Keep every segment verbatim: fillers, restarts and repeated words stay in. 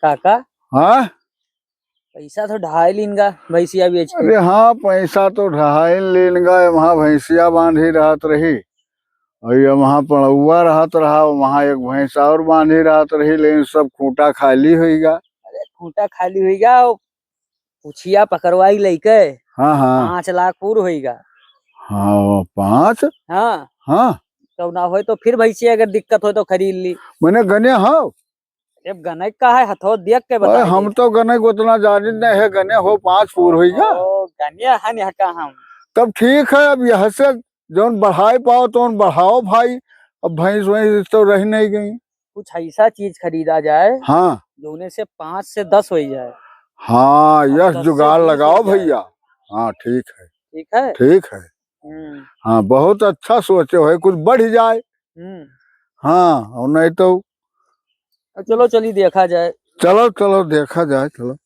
काका, हाँ? पैसा तो ढाई लीन गा भैंसिया बेच के। अरे हाँ, पैसा तो ढाई लीन गा, वहाँ भैंसिया बांधी रहत रही, और ये वहाँ पड़ौआ रहत रहा, वहाँ एक भैंस और बांधी रहत रही, लेकिन सब खूंटा खाली होई गा। अरे खूंटा खाली होई गा, वो पुछिया पकड़वाई लइके हाँ, हाँ। पाँच लाख पूर होई गा। हाँ, पाँच? हाँ। हाँ। तो ना होए तो फिर भैंसिया अगर दिक्कत होए तो खरीद ली। मने गने हो? अब गने का है, हथो देख के अरे, बता हम दे। तो गने को उतना जानित नहीं है, गने हो पाँच पूर होई गा। ओ, गने है नहीं का हम। तब ठीक है, अब यह से जौन बढ़ाए पाओ तौन बढ़ाओ भाई, अब भैंस वैंस तो रह नहीं गई। कुछ ऐसा चीज खरीदा जाए, हाँ। जौने से पाँच से दस होई जाए। हाँ, अब यस, दस से जुगाड़ बीस लगाओ होई जाए। भैया। हाँ, ठीक है। ठीक है? ठीक है। हम्म। हाँ, बहुत अच्छा सोचे हो, कुछ बढ़ जाए। हम्म। हाँ, और नहीं तो अब चलो, चली देखा जाए। चलो, चलो, देखा जाए, चलो।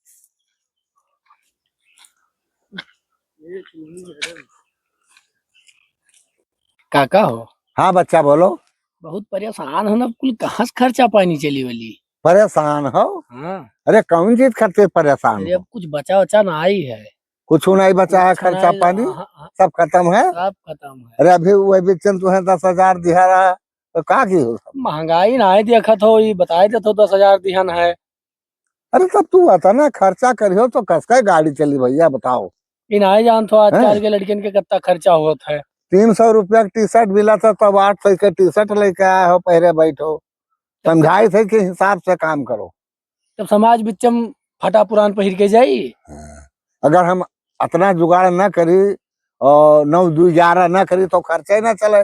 काका हो। हाँ बच्चा, बोलो। बहुत परेशान हो ना, कुल कहाँ से खर्चा पानी चली वाली? परेशान हो? हाँ। अरे कौन चीज खातिर परेशान अरे हो? अब कुछ बचा वचा ना आई है। कुछ नहीं बचा है कुछ खर्चा नहीं, पानी? हाँ, हाँ। सब खत्म है? सब खत्म है। अरे अभी वही बिचन तुम्हें दस हजार दिया रहा, तो का की हो? महंगाई ना है, देखत हो, ये बताए देत हो दस हजार दिहन है। अरे तब तू बता ना, खर्चा करियो तो कसके गाड़ी चली भैया, बताओ। ई नाहीं जानत हो आजकल हैं? के लड़कियन के कितना खर्चा होत है। तीन सौ रुपया के टी शर्ट मिला था, तब आठ सौ के टी शर्ट लेके आया हो, पहरे बैठो। समझाई थे कि हिसाब से काम करो। तब समाज बिच्चम फटा पुरान पहिर के जाई। हाँ। अगर हम अतना जुगाड़ ना करी और नौ दू ग्यारह ना करी तो खर्चा ही ना चले।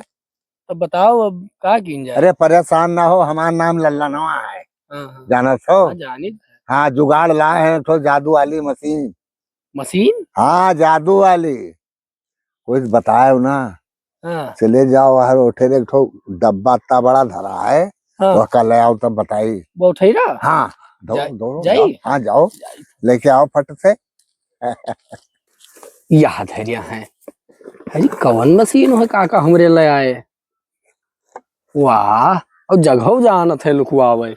तब बताओ अब का कीन जाए? अरे परेशान ना हो, हमार नाम लल्लनवा है। हाँ, हाँ। जानत हो? हाँ, जानित है। हाँ, जुगाड़ लाए हैं एक ठो जादू वाली मशीन। मशीन? हाँ, जादू वाली। कोई बताए ना। हाँ। चले जाओ, हर उठे एक ठो डब्बा इतना बड़ा धरा है, हाँ। वह का ले आओ तब बताई। वो उठेरा? हाँ, दौड़ो, जा-, दौड़ो, जाई? जाओ। हाँ, जाओ। जाई। लेके आओ फट से। यह धैर्य है। अरे कवन मशीन है काका हमरे ले आए? वाह, और जगह जानत है लुकवावे।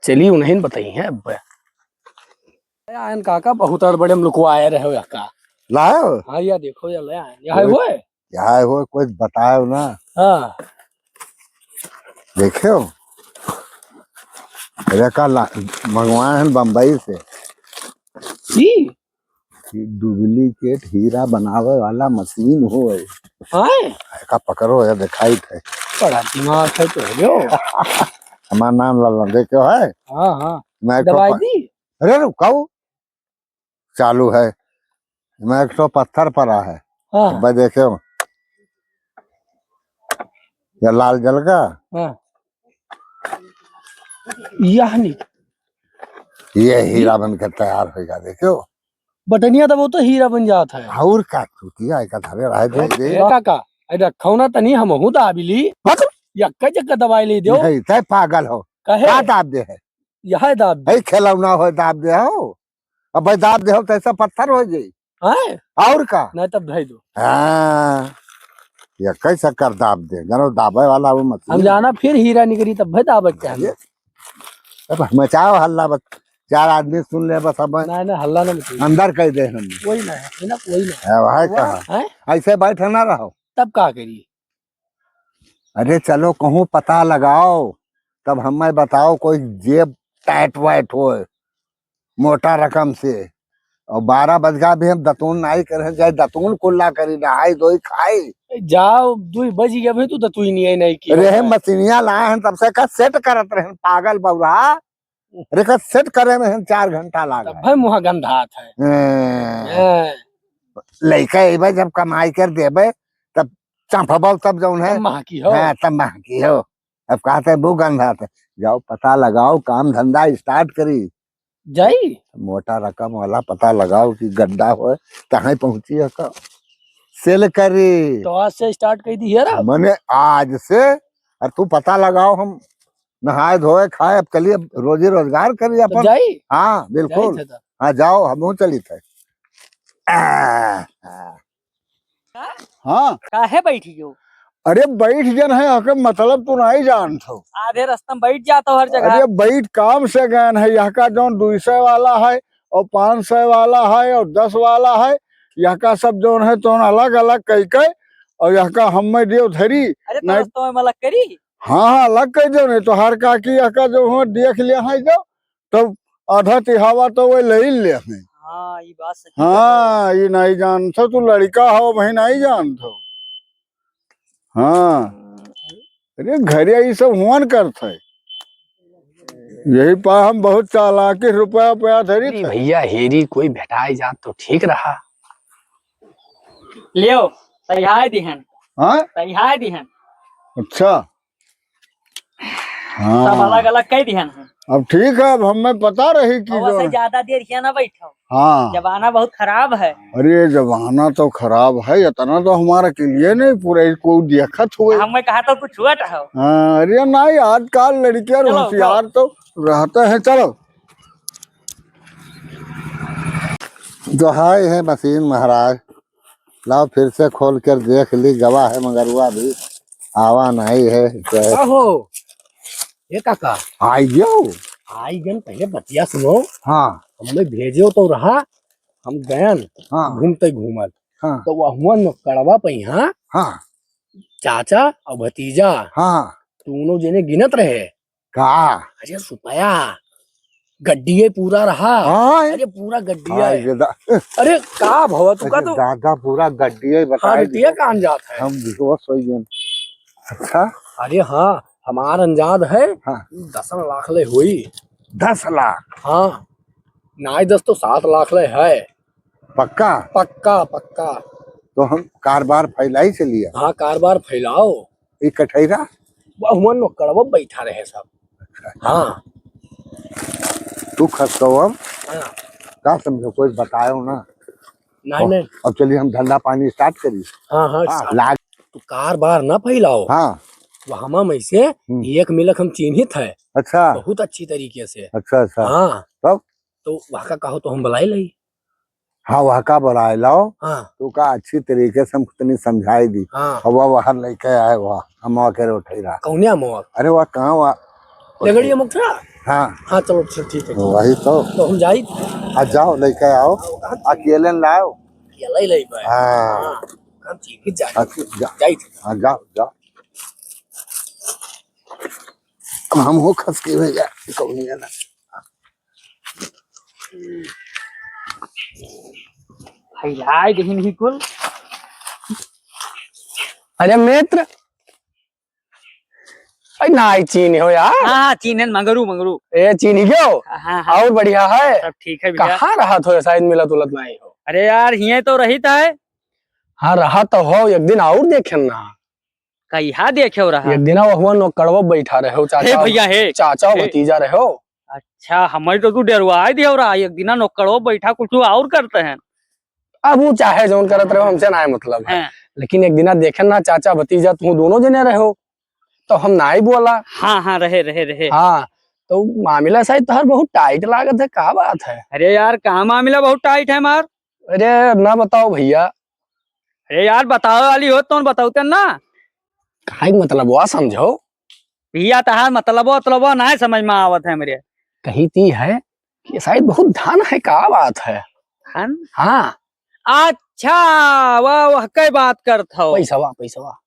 चली उन्हें बताई है अब। आयन काका बहुत अड़ बड़े हम लुकवाए रहे हो का। लाओ। हाँ, या देखो या ले आयन। यह ओए। हुए? यह हुए, कोई बताओ ना। हाँ। देखो। अरे का ला-, मंगवाए हैं बम्बई से। जी। कि डुप्लीकेट हीरा बनावे वाला मशीन हो है। हाँ? का पकड़ो है, दिखाई थे। बड़ा दिमाग है तो है जो। हमार नाम लल्लन, देखो है? हाँ, हाँ। मैं एक ठो दवाई प-, दी? अरे रुकाओ, चालू है। मैं एक ठो पत्थर पड़ा है। हाँ। भाई देखो, या लाल जल का। हाँ। यह नहीं। ये हीरा बन के तैयार होइगा, देखो। बटनिया दबाओ तो हीरा बन जात है। और का चूतिया, एका धरे रहे दे, ए, दे। ए काका, ए रखौना तनी हमहू दाबी ली। बस। यक्का जक्का दबाई ले दो। नहीं, तै पागल हो। कहे? का दाब दे है? यह दाब दे। ए, खिलौना हो, दाब दे हो। अब भाई दाब दे हो, तो ऐसा पत्थर हो जाई। हैं? और का? नहीं, तब धई दो। हाँ, यक्का चक्कर दाब दे, जनो दाबे वाला वो मत हम जाना फिर हीरा निकली, तब भाई दाबे के हम। ये, अब मचाओ हल्ला, बस चार आदमी सुन ले, बस अब नहीं, नहीं, हल्ला ना मचाइए। अंदर कह दे हम। कोई ना है, है ना, कोई ना। है, वही वो कहा। हैं? ऐसे बैठे ना रहो। तब का करी? अरे चलो कहूँ पता लगाओ, तब हमें बताओ कोई जेब टाइट वाइट होए, मोटा रकम से। और बारह बजगा भी हम दतून नाई करे, जाए दतून कुल्ला करी, नहाई धोई खाई। जाओ, दुई बज गया भाई, तू दतुई नहीं, नहीं की अरे होता है। मशीनिया लाए हैं, तब से का सेट करत रहे, पागल बौरा। अरे का सेट करे में हम चार घंटा लाग तब है। भाई मुँह गंधात है। हैं। हैं। लइका अइबे जब कमाई कर देबे, तब चंपबल तब जौन है। तब महकी हो। हाँ, तब महकी हो। अब कहते हैं, "वो गंधात है।" जाओ, पता लगाओ, काम धंधा start करी। जाई? मोटा रकम वाला पता लगाओ कि गड्ढा होए, कहाँ पहुँची है का? सेल करी। तो आज से start कर दी है ना? मने आज से, और तू पता लगाओ, हम नहाए धोए खाए, अब चलिए रोजी रोजगार करी तो अपन। जाई? हाँ, बिल्कुल। जाई थे तो। हाँ, जाओ, हम चली थे। आ, आ। हाँ। काहे बैठी हो? अरे बैठ गन है, हके मतलब तू नाहीं जानत हो। आधे रस्ता में बैठ जात हो हर जगह। अरे बैठ काम से गन है, यहाँ का जौन दुई सौ वाला है और पाँच सौ वाला है और दस वाला है, यहाँ का सब जौन है तौन अलग अलग कई के और यहाँ का हमें देव धरी। अरे तो नहीं रस्ता में अलग करी। हाँ, हाँ, अलग कई देव, नहीं तो हर काकी यहाँ का जो हो देख लिया है जो, तब आधा तिहावा तो वो ले ही ले हमें। हाँ, ये बात सही हाँ, कहा। ये नहीं जानत हो, तू लड़का हो, वही नहीं जानत हो। हाँ। अरे, घरिया ये सब हुआन करत है। यही पा हम बहुत चालाकी रुपया, रुपया धरी अरे थे। भैया, हेरी कोई भेटाई जात तो ठीक रहा। लियो, तैयार दिहन। हाँ? तैयार दिहन। अच्छा। हाँ। सब अलग अलग कह दिहन है। अब ठीक है, अब हमें पता रही कि और जो वैसे है। ज्यादा देर हियाँ ना बैठो। हाँ। जमाना बहुत खराब है। अरे, जमाना तो खराब है, इतना तो हमारा के लिए नहीं पूरा, इसको देखत हुए। हमें कहा तो कुछ हुआ था। हाँ, अरे नहीं, आजकल लड़कियां चलो, होशियार चलो। तो रहते हैं। चलो। जो है, है मशीन महाराज, लाओ फिर से खोल कर देख ली, गवा है मगरुआ भी, आवा नहीं है, क्या है? आहो, ए काका। आई जाओ। आई गन, पहले बतिया सुनो। हाँ। हमें भेजो तो रहा, हम गयन, हाँ। घूमते घूमत। हाँ। तो वह हुआ नौकड़वा पे यहाँ, हाँ। चाचा और भतीजा, हाँ। दोनों जने गिनत रहे। का? अरे सुपया, गड्डिये पूरा रहा। हाँ। अरे पूरा गड्डिये। हाँ, ये दा- अरे का भवा तू का अरे तो दादा, पूरा गड्डिये हाँ, बताई गड्डिये दिया। का अंजाद है। हम बेहोश हो गए। अच्छा। अरे हाँ, हमार अंजाद है। हाँ। दस लाख ले हुई। दस लाख? हाँ, नाई दस तो सात लाख ले है। पक्का? पक्का, पक्का। तो हम कारबार फैलाई चलिए। हाँ, कारबार फैलाओ। ई कठैरा? बहुमन नौकड़वा बैठा रहे सब। अच्छा। हाँ। तू खसकवम। हाँ। का समझो, कोई बतायो ना। नहीं, अब, नहीं। अब चलिए हम धंधा पानी start करी। हाँ, हाँ, हाँ, start। लाग- तू कारबार ना फैलाओ। हाँ। वहमा में से हम्म। एक मिलक हम चिन्हित है। अच्छा। बहुत अच्छी तरीके से। अच्छा, अच्छा। हाँ। तब? तो वह का कहो तो हम बुलाई लई। हाँ, वह का बुलाए लाओ। हाँ। तो का अच्छी तरीके से हम तनी समझाई दी। हाँ। अब वह बाहर लेके आए हुआ, हम वहाँ के उठे रहा। कौनिया मोर? अरे वह कहाँ वह? लगड़िया मुखरा? हाँ। हाँ, चलो, ठीक, ठीक है। वही तो। तो हम जाई। आ जाओ, लेके आओ। अकेले न लाओ। अकेले ही लाई भाई। हाँ। हाँ, हम ठीक ही जाए। अच्छा, जा। जाई। हाँ, जाओ, जाओ। अब हम हो खस के भैया, कौनिया ना। फैलाए देहिन ही कुल। अरे मित्र, अरे नाई चीन हो यार। हाँ, हाँ, चीन है, मंगरू, मंगरू। ए, चीन ही क्यों? हाँ, हाँ। और बढ़िया है? सब ठीक है भैया। कहाँ रहत हो, शायद मिलत उलत नाई हो। अरे यार, हिये तो रहित है। हाँ, रहत तो हो, एक दिन और देखेन ना। कहिया देखे हो रहा? एक दिन हुआ नौकड़वा बैठा रहे हो, हे चाचा, भैया, हे। चाचा हे। भतीजा रहे हो। अच्छा, हमारी तो तू डरवाए दिया हो रहा, एक दिना नौकड़वा बैठा कुछ और करते हैं। अब वो चाहे जौन करत रहे हो, हमसे ना मतलब है। हाँ। लेकिन एक दिना देखे ना चाचा भतीजा तू दोनों जने रहे हो, तो हम ना ही बोला। हाँ, हाँ, रहे, रहे, रहे। हाँ, तो मामला शायद तोहर बहुत tight लागत है, का बात है? अरे यार, का मामला बहुत tight है मार? अरे ना बताओ भैया। अरे यार, बतावे वाली हो तो बताओते ना। काहे के मतलब हुआ समझो? भैया, तहार मतलबो, मतलबो नाय समझ में आवत है हमरे। कही ती है कि शायद बहुत धन है, का बात है? धन? हाँ। अच्छा, वाह, वाह, कई बात करत हो। पैसवा, पैसवा।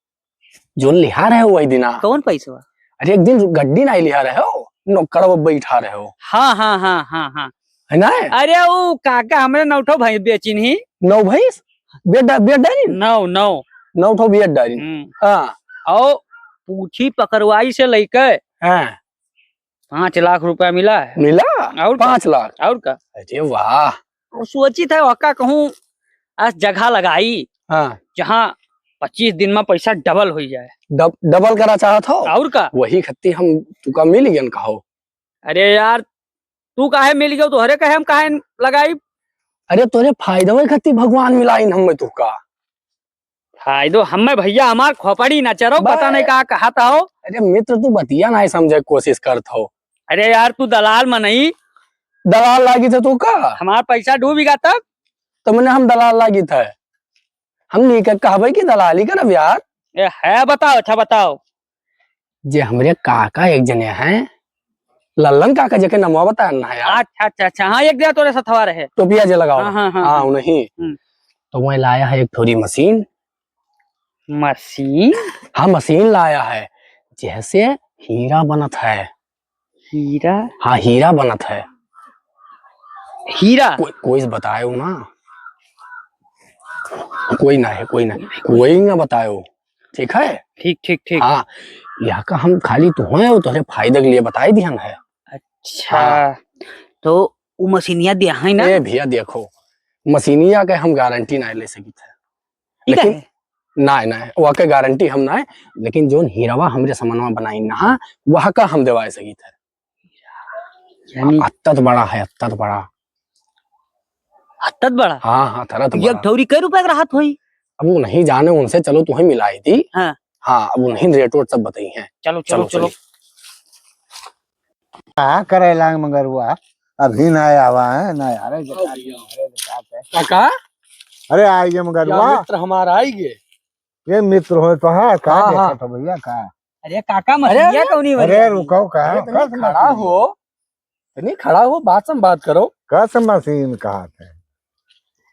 जोन लिहा रहे हो वही दिना। कौन पैसवा? अरे, एक दिन गड्डी नाई लिहा रहे हो, नौकड़वा बैठा रहे हो। हाँ, हाँ, हाँ, हाँ, हाँ। है ना? अरे, वो काका हमरे नौ ठो भैंस बेचिन ही। नौ भैंस? बेच डा-, बेच डारिन? नौ, नौ। नौ ठो बेच डारिन। हम्म। हाँ। और पूछी पकड़वाई से लेके हाँ। पाँच लाख रुपया मिला है। मिला? और का? पाँच लाख? और का? अरे वाह। और सोचित है, ओका कहूँ आज जगह लगाई, हाँ। जहाँ पच्चीस दिन में पैसा double हो जाए। डब-, double करा चाहत हो? और का? वही खत्ती हम तुका मिल गयन कहो। अरे यार, तू काहे मिल गयो? तोहरे कहे हम काहे लगाई? अरे तोरे फायदा होए खातिर भगवान मिलाइन हमें तुका। फायदो हमें भैया, हमार खोपड़ी ना चरो, बा- पता नहीं का कहत हो। अरे मित्र, तू बतिया नहीं समझे कोशिश करत हो। अरे यार, तू दलाल मनई। दलाल लागी थे तू का? हमार पैसा डूबी गा तब? तो मने हम दलाल लागी थे। हम नीके कहबे कि दलाली करब यार। ए, है, बताओ, अच्छा बताओ। जे हमरे काका एक जने हैं, लल्लन काका, जेके नमवा बताया ना यार। अच्छा, अच्छा, अच्छा, हाँ, एक दिया तोरे सथवा रहे। टोपिया जे लगावा। हाँ, हाँ, हाँ, हाँ, हाँ। उन्हीं। हम्म। तो वह लाया है एक ठोरी मशीन। मशीन? हाँ, मशीन लाया है, जैसे हीरा बनत है। हीरा? हाँ, हीरा बनत है। हीरा? कोई, कोई से बतायो ना। कोई ना है, कोई ना, कोई ना बतायो। ठीक है? ठीक, ठीक, ठीक। हाँ, यह का हम खाली तुहैं और तोहरे फायदे के लिए बताई दिहन है। अच्छा, हाँ। तो उ मशीनिया दिया है ना? ए भैया देखो, मशीनिया के हम गारंटी ना ले सकित है। ठीक है। लेकिन ना, ना, वह के गारंटी हम ना है, लेकिन जोन हीरवा हमरे समनवा बनाई ना, वह का हम देवाए सकित है। यानी अत्तत बड़ा है, अत्तत बड़ा। अत्तत बड़ा? हाँ, हाँ, थरत एक बड़ा। ठौरी कै रुपया के रहत होई? अब वो नहीं जाने उनसे, चलो तुहैं मिलाई दी। हाँ। हाँ, अब उन्हीं रेट वेट सब बताई हैं। चलो, चलो, चलो, चलो। चलो। का करे लांग मंगरुआ, अभी ना आवा है, ना यार, हाँ भैया। काका? अरे, आई गे मंगरुआ। या मित्र हमारा आई गे। ये मित्र हो तो हाँ, का हाँ, हाँ। देखत हो भैया, का? अरे काका, अरे, मशीनिया अरे। कौनी अरे, बनी? रुको, का? अरे, तनी का खड़ा समझ हो, तनी खड़ा हो, बात से बात करो। का से मशीन कहा थे?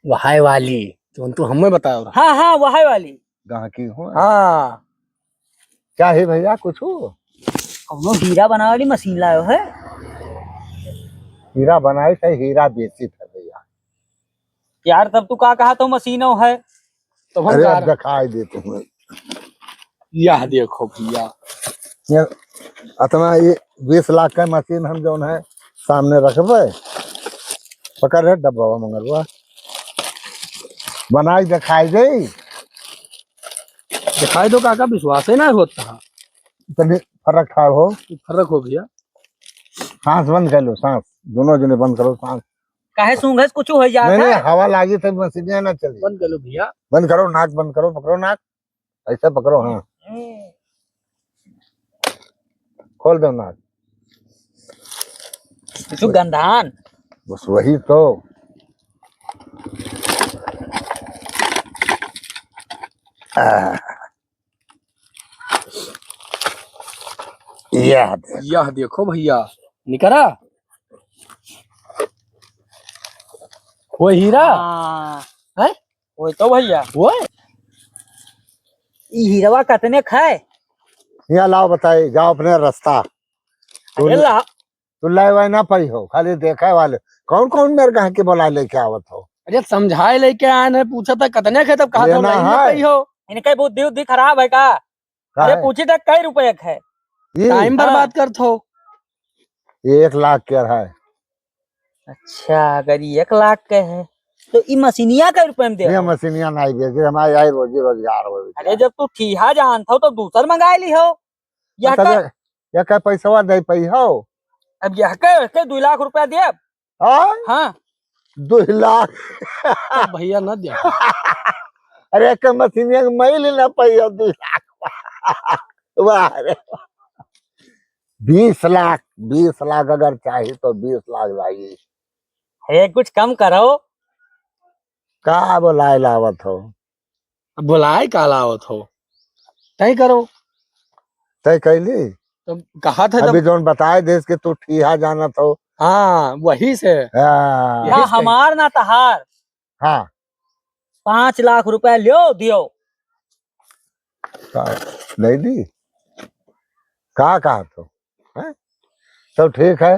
वहाय वाली, जोन तू हमें बताओ रहा। हाँ, हाँ, वहाय वाली। गाहकी हो? हाँ। चाही भैया कुछ? कौनो हीरा बनावे वाली मशीन लायो है? हीरा बनाई थे, हीरा बेची थे भैया। यार, तब तू का कहा तो मशीनो है? तो हम अरे, का अब दिखाई दे तुम्हें। यह देखो भैया। ये अतना ये बीस लाख का मशीन हम जौन है सामने रखबे। पकड़ रे डब्बा मंगरुआ। बनाई दिखाई दे। दिखाई दो काका, विश्वास ही ना होता। तनी फर्रक ठाड़ हो। फर्रक हो भैया। सांस बंद कर लो, सांस। दोनों जने बंद करो सांस। काहे सूंघे से कुछ हो जात नहीं, नहीं, है? हवा लागी तो मशीनिया ना चली। बंद कर लो भैया। बंद करो, नाक बंद करो, पकड़ो नाक। ऐसे पकड़ो, हाँ। हम्म। खोल दो नाक। कुछ गंधान। बस वही तो। आ। यह देखो। यह देखो भैया, निकरा। वो हीरा। हाँ। हैं? वो तो भैया। वो? ई हीरवा कतने खाए? यहाँ लाओ बताई, जाओ अपने रास्ता। तू अरे ला। तू लाए वाए ना पाई हो, खाली देखे वाले। कौन कौन मेरे गाँव के बोला लेके आवत हो? अरे समझाए लेके आए हैं, पूछा था कतने खाए, तब कहा था लेना नहीं है। पाई हो। इनके बुद्धि उद्धि खराब है का? का अरे है? पूछी था कै रुपये के है? ये? टाइम बर्बाद हाँ। करत हो। ये एक लाख के है। अच्छा, अगर ये एक लाख के है, तो ई मशीनिया कै रुपये में दे ये हो? मशीनिया नहीं बेचे, हमारे यही रोजी रोजगार हो। अरे जब तू ठीहा जानत हो, तो दूसर मंगाए ली हो। या अच्छा, का? ये, ये का पैसवा दे पाई हो? अब यह के, के दो लाख रुपया दे अब। हाँ? हाँ। दो लाख। तो भैया ना दे। अरे, एक मशीनिया के मैल ना पाई हो, दो लाख। वाह रे। बीस लाख, बीस लाख अगर चाही तो बीस लाख लागी। अरे, कुछ कम करो। का बोलाए लावत हो? अब बोलाए का लावत हो? तय करो। तय कैली? तो कहा था अभी जब जौन बताए देस कि तू ठीहा जानत हो। हाँ, वही से। हाँ। ना यही से। हमार ना तहार। हाँ। पाँच लाख रुपया लियो, दियो। का, दे दी? का कहा तो? हैं? सब ठीक है?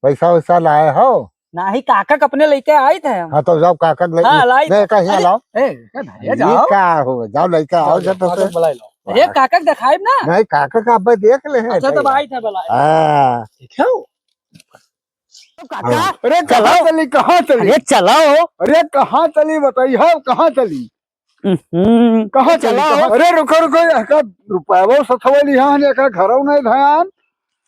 पैसा वैसा लाए हो? नाही, काका के अपने लेके आए थे हम। हाँ, तो जाओ काका के ले-, हाँ, लाई नहीं, थे। कहीं अरे, लाओ। ए, ए, भैया, ये जाओ। का हो? जाओ लेके आओ, जाओ, जब तो काका से। के बुलाई लो। अरे, काका के दिखाइब ना। नहीं, काका का अब देख ले हैं अच्छा, तो भैया। भाई थे बुलाए। हाँ। ठीक है? काका, हाँ। अरे, कहाँ चलो। चली, कहाँ चली? अरे, चलो। अरे, कहाँ चली, बताइए, कहाँ चली? हम्म, कहाँ चली, चलो। कहाँ? अरे, रुको, रुको, एका रुपया सथवा लिहान, एका घरौ नहीं धयान।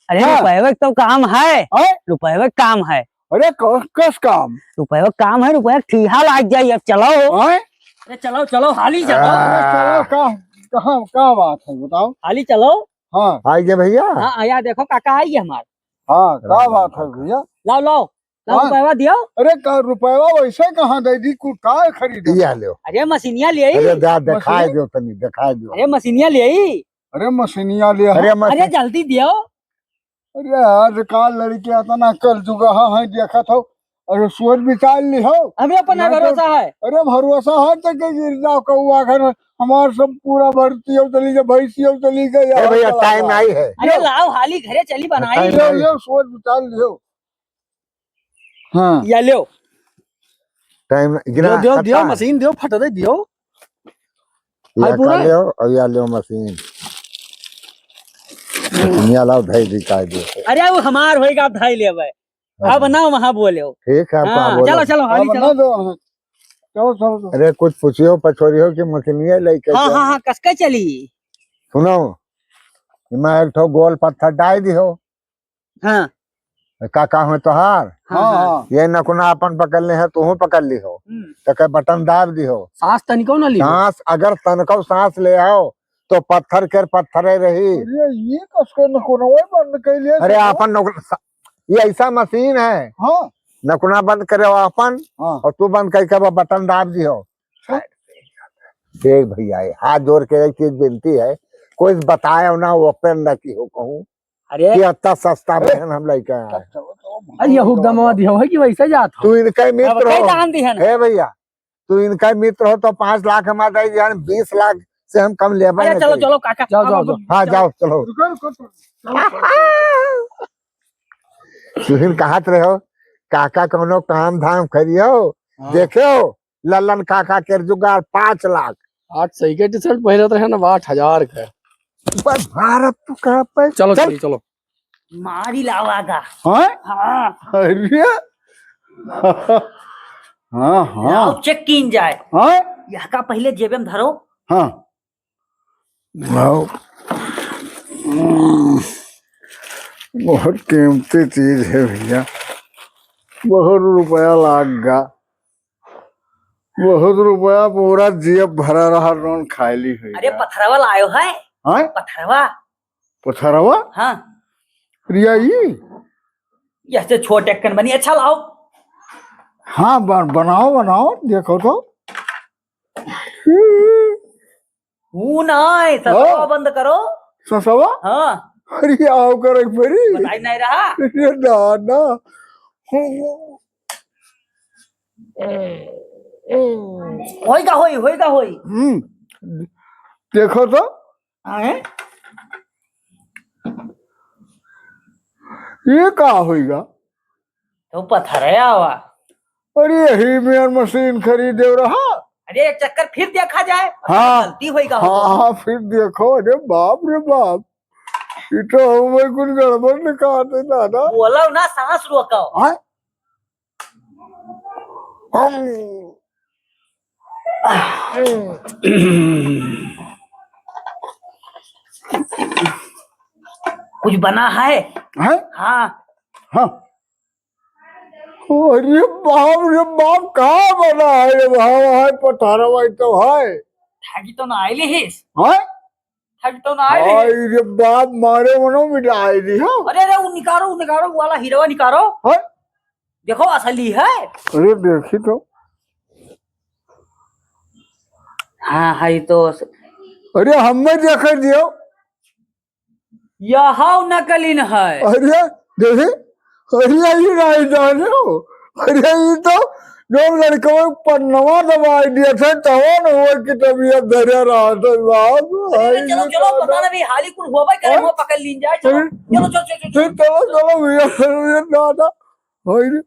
अरे, हाँ। रुपये के तो काम है। हैं? रुपये के काम है। अरे, कस, कस काम? रुपये के काम है, रुपये के ठीहा लाग जाई, अब चलो। हैं? अरे, चलो, चलो, हाली चलो। अरे, चलो, का, कहाँ, का बात है, बताओ? हाली चलो। हाँ। आई गए भैया? हाँ, आया, देखो, काका आई है हमार। हाँ, का बात है भैया? लाओ, लाओ। लाओ हाँ। रुपयवा दियो। अरे का रुपयवा वैसे कहाँ दे दी, कुल का खरीदे? या लो। अरे मशीनिया ले आई। अरे दा, दिखाई मशीन? दो तनी, दिखाई दो। अरे मशीनिया ले आई। अरे मशीनिया ले अरे आ। अरे मशीन। जल्दी दियो। अरे आजकल लड़के इतना कर चुका है, है देखत हो। अरे सोच विचार ली हो। हमें अपन ना ना तो भरोसा है। अरे भरोसा है तो के गिर जाओ कौआ घर, हमार सब पूरा भरती हो चली गई, भैंसी हो चली गई, ए यार भैया, चला टाइम गया। आई है। अरे लाओ हाली घरे चली बनाई। टाइम ले, आई। ले, सोच विचार लियो। हाँ। या लियो। टाइम गिरा, दियो, दियो, कट्टा दियो, है। मशीन दियो, फट दे दियो। या हाय पूरा। का लियो, और या लियो मशीन। मशीनिया लाओ, धई दी, काहे दे। अरे वो हमार होएगा, आप धाई ले भाई। हाँ। अब ना वहाँ बोले हो। ठीक है, आप हाँ, कहाँ बोलो? चलो, चलो, हाली अब चलो। ना दो, हाँ। चलो, चलो, चलो। अरे कुछ पूछियो, पछोरियो कि मशीनिया लेके हाँ, चलो। हाँ, हाँ, कसके चली? सुनो, इमा एक ठो गोल पत्थर डाल दियो। हाँ। काका हो तोहार? हाँ, हाँ, हाँ। हाँ। ये नकुना अपन पकड़ ले है, तू पकड़ ली हो। हम्म। तो के बटन दाब दी हो। सांस तनिको ना ली हो। सांस, अगर तनिको सांस ले आओ, तो पत्थर के पत्थरे रही। अरे, ये कसके नकुनवा बंद कर लिया अरे, सब? अपन नकुना, ये ऐसा मशीन है। हाँ। नकुना बंद करे हो अपन, हाँ। और तू बंद करके वो बटन दाब दी हो। हाँ। देख भैया, ये हाथ जोड़ के एक चीज विनती है, कोई बताए ना, वो ओपन ना की हो कहूँ। अरे। कि अत्ता सस्ता में हम लइके आए। अरे, ये हुकदमा दिहो है कि वैसे जात हो? तू इनका मित्र अब कई हो। दान दिहन। हे भैया, तू इनका मित्र हो तो पाँच लाख हमार दे दिहन, बीस लाख से हम कम लेबे अरे, ना चलो, करी। चलो, काका। जाओ, जाओ, अब जाओ। हाँ, चलो। जाओ, चलो। रुको, रुको, रुको। चलो, चलो। तुहिन कहत रहो, काका कौनो काम धाम करियो, हाँ। देखो, लल्लन काका के जुगाड़ पाँच लाख। आज सही के T-shirt पहिरत रहे ना, आठ हजार के। बस भारत तू कहाँ पे? चलो, चल। चलो, चलो। मारी लावागा। हाँ? हाँ। अरे। हाँ, हाँ। लाओ, check कीन जाए। हाँ? यह का पहले जेबे में धरो। हाँ। लाओ। हम्म, बहुत कीमती चीज है भैया, बहुत रुपया लाग गा, बहुत रुपया, पूरा जेब भरा रहा, नोन खाली हुई अरे, गया। पथरवा लायो है? हाँ? पथरवा। पथरवा? हाँ। रिया ई? यह से छोट एक कन बनी, अच्छा लाओ। हाँ, ब-, बनाओ, बनाओ, देखो तो। हूँ ना है, ससवा हाँ। बंद करो। ससवा? हाँ। अरे, आओ करे फिरी। बताई नहीं रहा। अरे, ना, ना। होई का होई, होई का होई। हम्म। देखो तो। आए? ये का होई गा? तो पत्थर है आवा। अरे, यही में यार मशीन खरीदे रहा। अरे, एक चक्कर फिर देखा जाए। हाँ। गलती होई का हाँ, हो? हाँ, फिर देखो। अरे बाप रे बाप, ये तो हमें कुछ गड़बड़ निकाल दे दादा। बोलो ना, सांस रोको। हाँ? हम कुछ बना है? हैं? हाँ। हाँ। अरे बाप रे बाप, का बना है रे बाप? है पथरवा तो है। ठगी तो ना आइले हिस? हैं? ठगी तो ना आइले हाय हिस? रे बाप, मारे मनो मिटाई दी हो। अरे, अरे, वो निकालो, वो निकालो, वो वाला हीरोवा निकालो। हैं? देखो, असली है। अरे, देखी तो। हाँ, है तो अस-, अरे, हमें देखे दियो। यह नकलिन है। अरे, देखी, अरे, ये नहीं जाने हो। अरे, ये तो जो लड़कवा पन्नवा दबाई दिया था, तवन हुआ कि तबीयत धरे रहा था, बाप। अरे, अरे, चलो, ये चलो, तो पता ना भी हाली कुल हुआ भाई, करे हाँ? हुआ पकड़ लीन जाए, चलो। अरे, चलो, चलो, चलो, चलो। चलो, चलो, भैया, ये दादा। हाय रे।